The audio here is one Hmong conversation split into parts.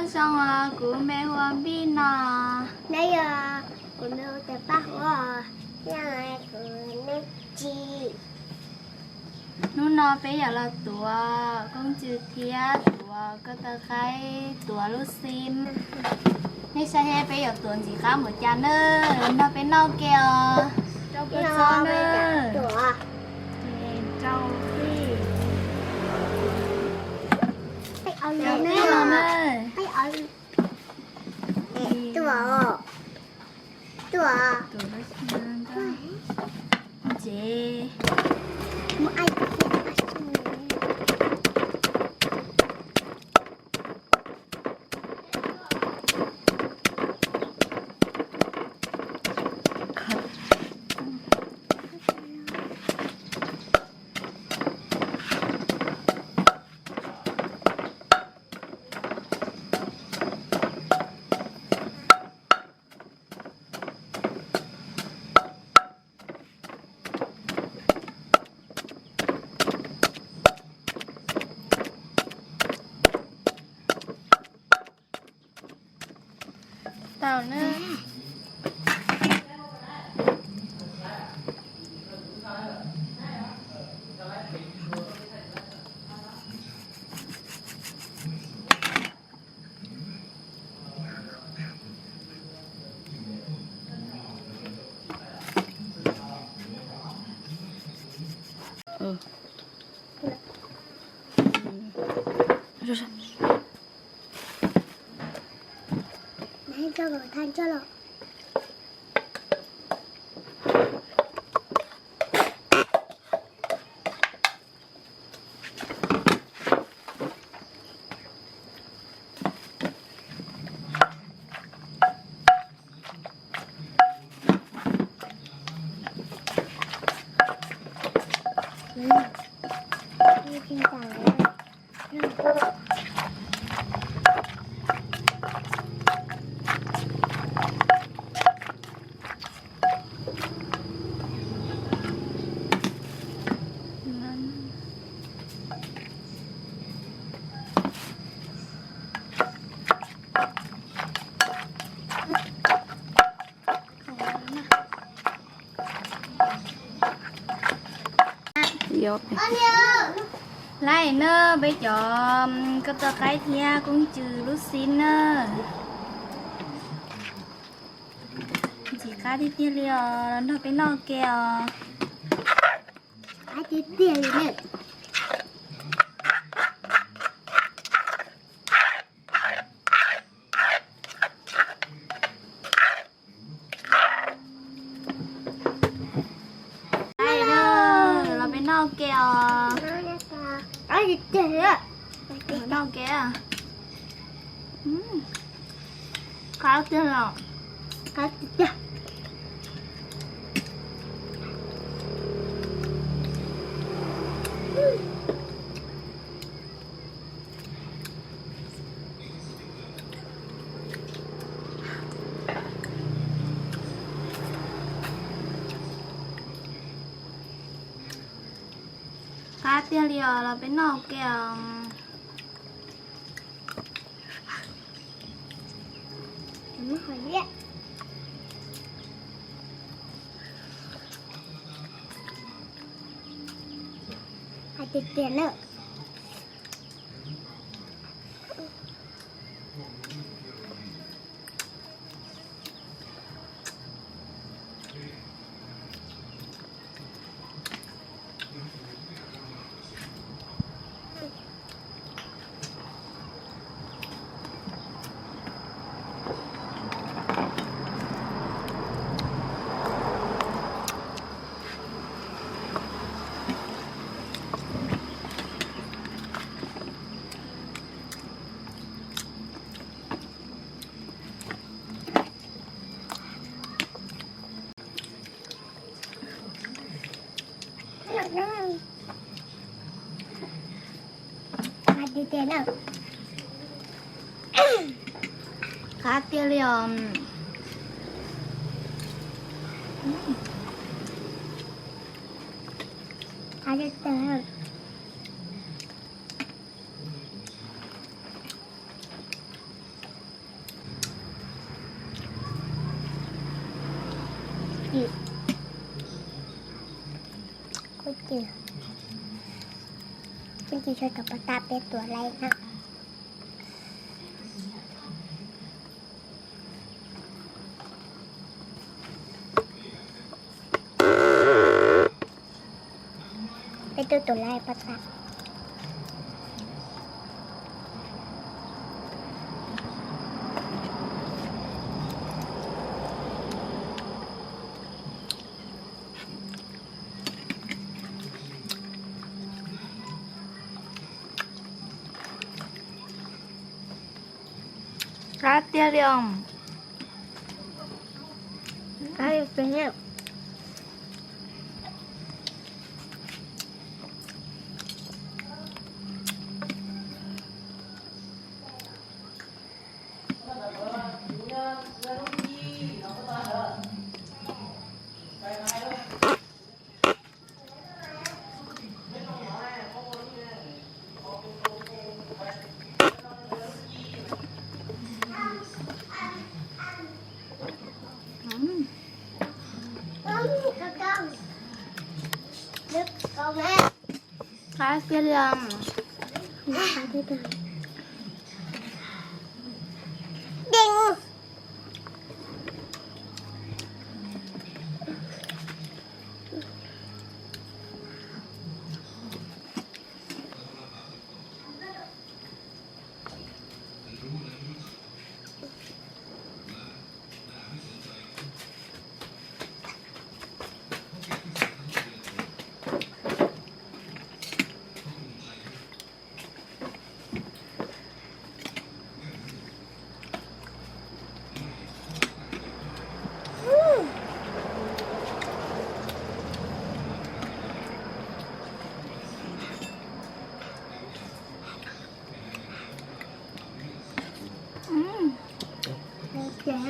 Nyob zoo os, kuv me hu ua Npij no. Nyob zoo, kuv me hu ua Paj Huab os. Nyob zoo, kuv me Tsis. Hnub no peb yuav los tuav koob tsw thiab tuav koj taw qaib, tuav lub xib. Nej saib seb peb yuav tuav ntxim qab npaum cas na, nrog peb noj ke os. Rau peb txob na. Rau peb no na. Tuav, tuav. Ntsev. Tau na. Laij na, peb cov koj taw qaib thiab koob tsw lub xib na. Ntxim qab tiag tiag li os, los nrog peb noj ke os. Qab tiag tiag li na. Los peb noj ke os. Noj ke. Qab tiag los, qab tiag tiag. Qab tiag li os, los peb noj ke os. Qab tiag tiag na. Qab tiag tiag na. Qab tiag li os. Qab tiag tiag. Ib ntsis tso rau pov tas peb tuav lais na. Peb twb tuav lais pov tas. Qab tiag li os. Qab tiag.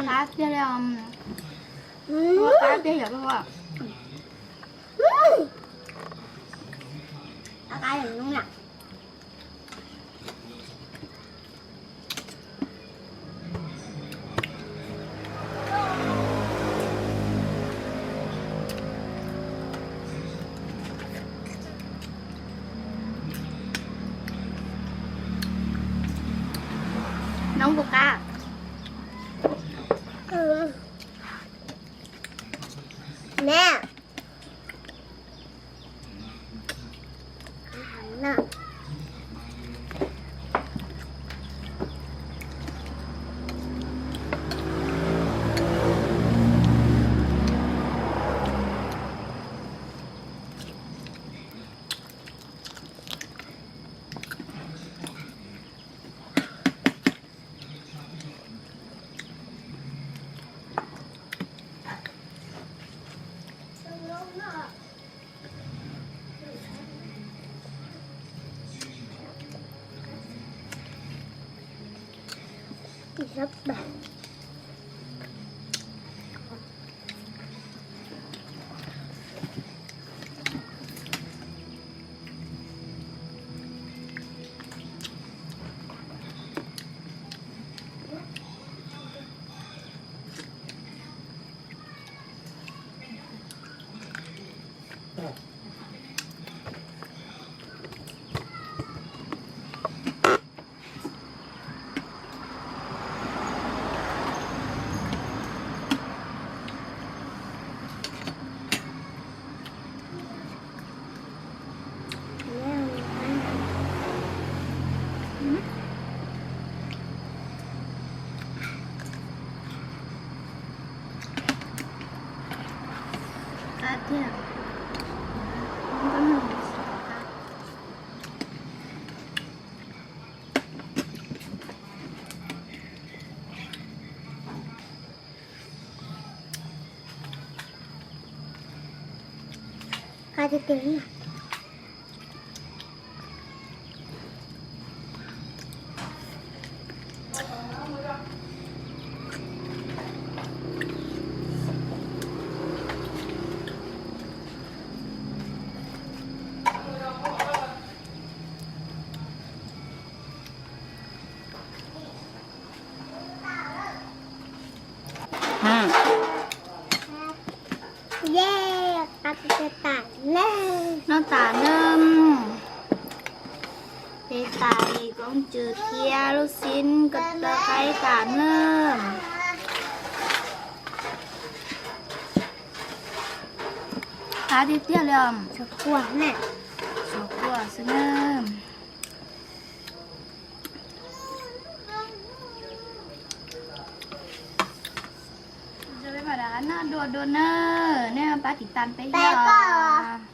Qab tiag li os. Qab tiag li os. Qab tiag yom. Nov puas qab? Neb. Qab tiag. Qab tiag tiag li. Yes. Noj tas na. Peb tas li koob tsw thiab lub xib ko taw qaib tas na. Qab tiag tiag li os. Tshuav kua xwb na. Peb mam rov qab noj dua dua na. Nej pab tiv tas peb thiab os.